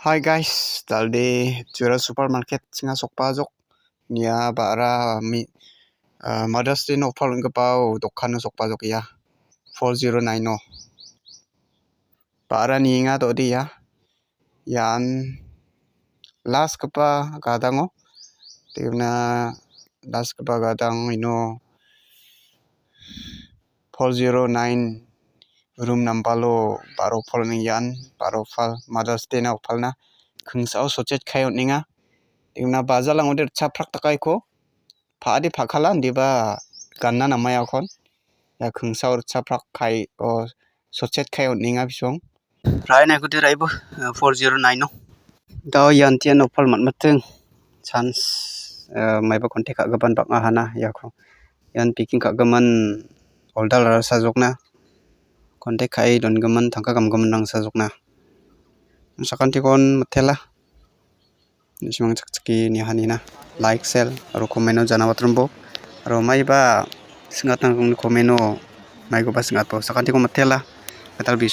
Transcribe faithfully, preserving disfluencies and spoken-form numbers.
Hi guys, dalde Jura Supermarket singa sokpajok. Nia ba·ra mi-, ah, Mother's Day nokpal ringgipao dokano sokpajok ia. Four zero nine o. Ba·ra nienga dode ia. Ian last gipa gadango. Tekna last gipa gadang ino four zero nine room nambalo ba·ra pal ning ian ba·ra pal Mother's Day na palna kingsao sochet kai on·enga. Tekna bajalangode ritchaprak dakaiko. Pa·ade pa·kala indiba ganna namaiakon. Ia kingsao ritchaprak kai o sochet kai on·enga bisong. Rainaikode raibo, eh, four zero nine o. Dao ian tian opal matmating. Chance, eh, maiba contact ka·gipan bang·a hana iako. Ian packing ka·gimin oldal rarasajokna. Contact ka·e dongimin tangka gamgimin rangsajokna. Sakantikon mitela. Nisimang chakchake niahanina. Like, share, aro comment-o janawatrombo. Aro maiba singatna nangni comment-o maikoba singatbo. Sakantikon mitela. Metal bis.